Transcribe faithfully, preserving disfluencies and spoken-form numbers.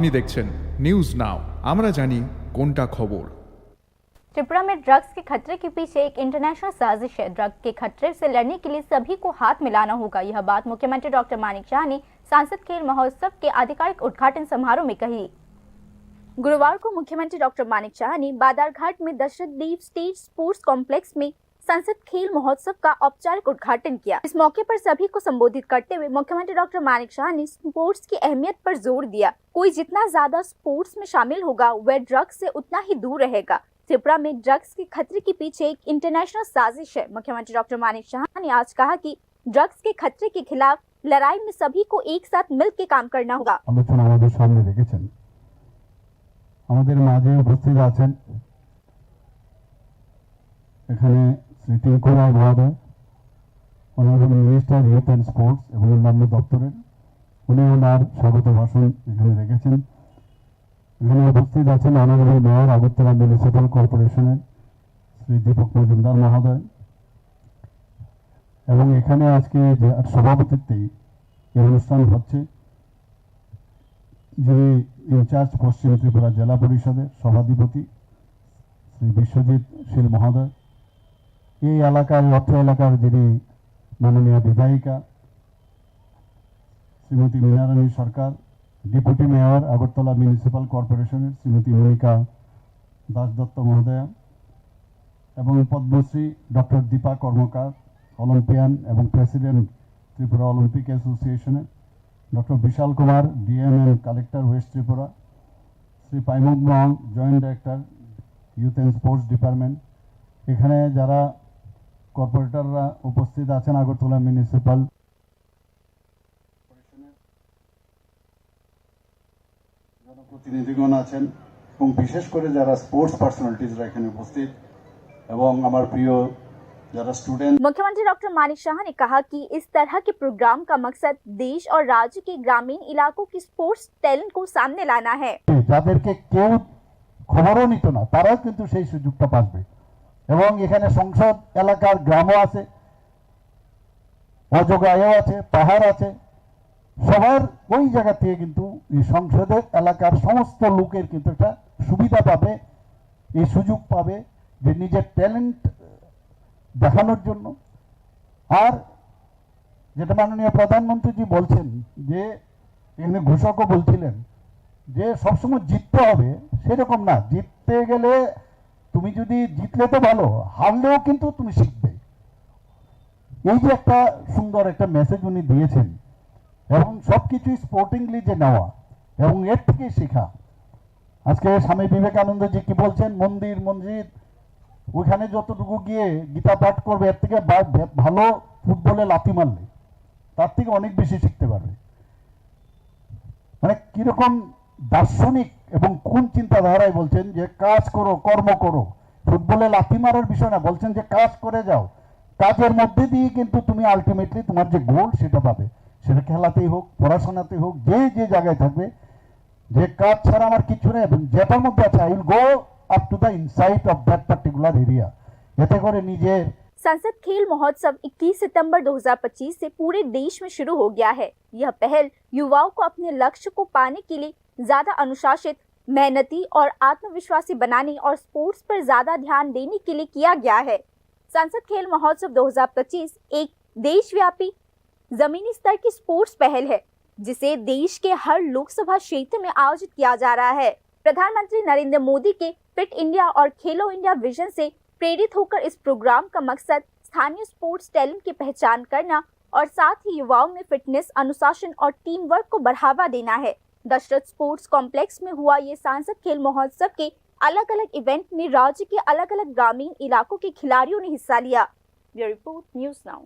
আপনি দেখছেন news now, আমরা জানি কোনটা খবর। त्रिपुरा में ड्रग्स के खतरे के पीछे एक इंटरनेशनल साजिश है। ड्रग के खतरे से लड़ने के लिए सभी को हाथ मिलाना होगा। यह बात मुख्यमंत्री डॉक्टर मानिक शाह ने सांसद खेल महोत्सव के आधिकारिक उद्घाटन समारोह में कही। गुरुवार को मुख्यमंत्री डॉक्टर मानिक शाह ने बादारघाट में दशरथ देव स्टेज स्पोर्ट्स कॉम्प्लेक्स में संसद खेल महोत्सव का औपचारिक उद्घाटन किया। इस मौके पर सभी को संबोधित करते हुए मुख्यमंत्री डॉक्टर मानिक शाह ने स्पोर्ट्स की अहमियत पर जोर दिया। कोई जितना ज्यादा स्पोर्ट्स में शामिल होगा, वह ड्रग्स से उतना ही दूर रहेगा। त्रिपुरा में ड्रग्स के खतरे के पीछे एक इंटरनेशनल साजिश है। मुख्यमंत्री डॉक्टर मानिक शाह ने आज कहा कि ड्रग्स के खतरे के खिलाफ लड़ाई में सभी को एक साथ मिलकर काम करना होगा। আলোচনা আমাদের সামনে রেখেছেন। আমাদের মাঝে উপস্থিত আছেন এখানে শ্রী টিঙ্কু রায় মহোদয়, honourable minister youth and sports এবং অন্যান্য দপ্তরের, উনি ওনার স্বাগত ভাষণ এখানে রেখেছেন। এখানে উপস্থিত আছেন অনারেবল মেয়র আগরতলা মিউনিসিপ্যাল কর্পোরেশনের শ্রী দীপক মজুমদার মহোদয়, এবং এখানে আজকে যে সভাপতিত্বে এই অনুষ্ঠান হচ্ছে, যিনি ইনচার্জ পশ্চিম ত্রিপুরা জেলা পরিষদের সভাধিপতি শ্রী বিশ্বজিৎ শীল মহোদয়, এই এলাকার, অত্র এলাকার যিনি মাননীয় বিধায়িকা Shrimati Minarani Sarkar, deputy mayor Agartala municipal কর্পোরেশনের শ্রীমতী মনিকা দাসদত্ত মহোদয়া এবং পদ্মশ্রী ডক্টর দীপা কর্মকার, অলিম্পিয়ান এবং প্রেসিডেন্ট ত্রিপুরা অলিম্পিক অ্যাসোসিয়েশনের, doctor Bishal Kumar, DM and collector west Tripura, Shri Paimung Mong, joint director youth and sports department, এখানে যারা কর্পোরেটররা উপস্থিত আছেন আগরতলা মিউনিসিপ্যাল কর্পোরেশনের, জনপ্রতিনিধিগণ আছেন এবং বিশেষ করে যারা স্পোর্টস পার্সোনালিটিজরা এখানে উপস্থিত এবং আমার প্রিয় যারা স্টুডেন্ট। मुख्यमंत्री डॉक्टर मानिक शाह ने कहा कि इस तरह के प्रोग्राम का मकसद देश और राज्य के ग्रामीण इलाकों की स्पोर्ट्स टैलेंट को सामने लाना है। যাদেরকে কেউ খবরও নিত না, তারাও কিন্তু সেই সুযোগটা পাবে। এবং এখানে সংসদ এলাকার গ্রামও আছে, অজগায়ও আছে, পাহাড় আছে, সবার ওই জায়গা থেকে কিন্তু এই সংসদের এলাকার সমস্ত লোকের কিন্তু একটা সুবিধা পাবে, এই সুযোগ পাবে যে নিজের ট্যালেন্ট দেখানোর জন্য। আর যেটা মাননীয় প্রধানমন্ত্রীজি বলছেন যে এখানে ঘোষকও বলছিলেন যে সবসময় জিততে হবে, সেরকম না। জিততে গেলে তুমি যদি জিতলে তো ভালো, হারলেও কিন্তু তুমি শিখবে। এই যে একটা সুন্দর একটা মেসেজ উনি দিয়েছেন এবং সব কিছুই স্পোর্টিংলি যে নেওয়া এবং এর থেকে শেখা। আজকে স্বামী বিবেকানন্দজি কি বলছেন, মন্দির মসজিদ ওইখানে যতটুকু গিয়ে গীতা পাঠ করবে, এর থেকে বা-, ভে-, ভালো ফুটবলে লাথি মারলে তার থেকে অনেক বেশি শিখতে পারবে। মানে কিরকম দার্শনিক এবং কোন চিন্তাধারায় বলছেন যে কাজ করো, কর্ম করো, ফুটবলে লাথি মারার বিষয় না, বলছেন যে কাজ করে যাও, কাজের মধ্যে দিয়ে কিন্তু তুমি আলটিমেটলি তোমার যে গোল সেটা পাবে। সেটা খেলাতেই হোক, পড়াশোনাতেই হোক, যে যে জায়গায় থাকবে, যে কাজ ছাড়া আমার কিছু নেই এবং যেটার মধ্যে আছে, I will go up to the inside of that particular area। এতে করে নিজের संसद खेल महोत्सव इक्कीस सितंबर दो हज़ार पच्चीस से पूरे देश में शुरू हो गया है। यह पहल युवाओं को अपने लक्ष्य को पाने के लिए ज्यादा अनुशासित, मेहनती और आत्मविश्वासी बनाने और स्पोर्ट्स पर ज्यादा ध्यान देने के लिए किया गया है। संसद खेल महोत्सव दो हज़ार पच्चीस एक देशव्यापी जमीनी स्तर की स्पोर्ट्स पहल है, जिसे देश के हर लोकसभा क्षेत्र में आयोजित किया जा रहा है। प्रधानमंत्री नरेंद्र मोदी के फिट इंडिया और खेलो इंडिया विजन से प्रेरित होकर इस प्रोग्राम का मकसद स्थानीय स्पोर्ट्स टैलेंट की पहचान करना और साथ ही युवाओं में फिटनेस, अनुशासन और टीम वर्क को बढ़ावा देना है। दशरथ स्पोर्ट्स कॉम्प्लेक्स में हुआ ये सांसद खेल महोत्सव के अलग-अलग इवेंट में राज्य के अलग-अलग ग्रामीण इलाकों के खिलाड़ियों ने हिस्सा लिया। Bureau report, news now.